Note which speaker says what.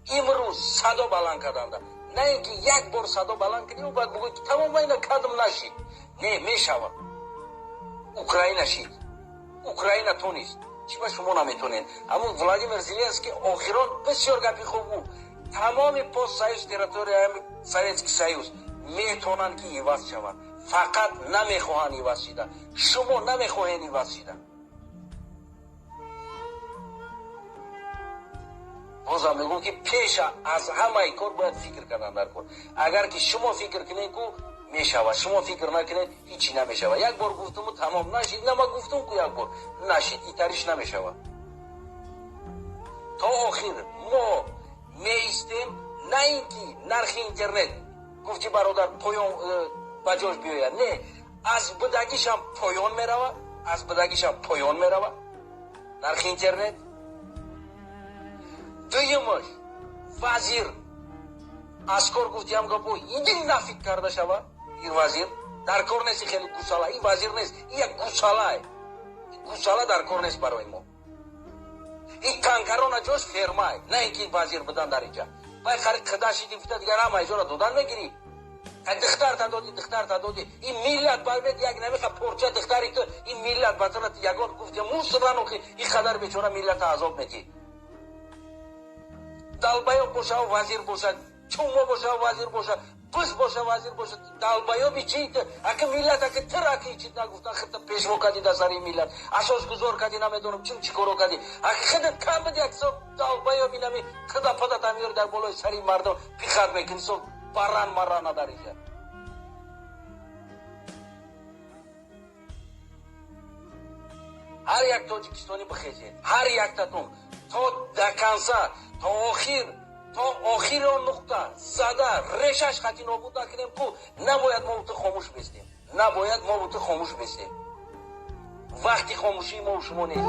Speaker 1: Имрӯз садо баланд карданда, на ин ки як бор садо баланд кунӣ, баъд бигӯӣ, ки тамом, ина кардам, нашид. Не, мешавад. Украина шид, Украина тонист, чӣ ба шумо наметонед? Ҳамун Владимир Зеленский охирон бисёр гапи хуб гуфт: тамоми постсоюз, территорияи Советский Союз метавонанд, ки иваз шаванд, фақат намехоҳанд иваз шида. Шумо намехоҳед иваз шида. Бозам мегӯм, ки пеша аз ҳамаи кор бояд фикр кардан дар кор. Агар ки шумо фикр кунед, ку мешавад, шумо фикр накунед, ҳичи намешавад. Як бор гуфтуму тамом нашид. Нама гуфтум ку, як бор нашид, итариш намешавад. То охир мо меистем, на ин ки нархи интернет, гуфти бародар, поён ба ҷош биёяд. Не, аз будагишам поён меравад, аз будагишам поён меравад нархи интернет. Дуюмаш, вазир аз кор, гуфтиам гапо, иди нафиг карда шава. Ин вазир дар кор нест, хеле гусала. Ин вазир нест, ин як гусалае. Гусала дар кор нест барои мо. Ин танкарона ҷош фермай, на ин ки вазир будан дар инҷа. Вай хари қидашиди фита, дигар ҳама иҷора додан мегирӣ. Духтарта доди, духтарта доди. Ин миллат бармед як намеха порча духтари ту. Ин миллат батара ягон, гуфти, мусранохи. Ин қадар бечора миллата азоб метӣ. Долбоёб боша, вазир боша, чумо боша, вазир боша, пус боша, вазир боша, долбоёби чи? Аки миллат, аки тир, аки чи нагуфта, хита пешво кади дар сари миллат, асосгузор кади, намедонам чим, чӣ коро кади. Аки хидат кам буди, як со долбоёби нами хида падата меёри, дар болои сари мардум пихат мекунӣ, со баран марана дар инҷа. Ҳар як тоҷикистонӣ бихезед, ҳар яктатон то до конца, то охир, то охири он нуқта зада, решаш хати нобуд накунем ку, набояд мо ту хомӯш бестем, набояд мо ту хомӯш бестем. Вақти хомӯшии мо шумо нест.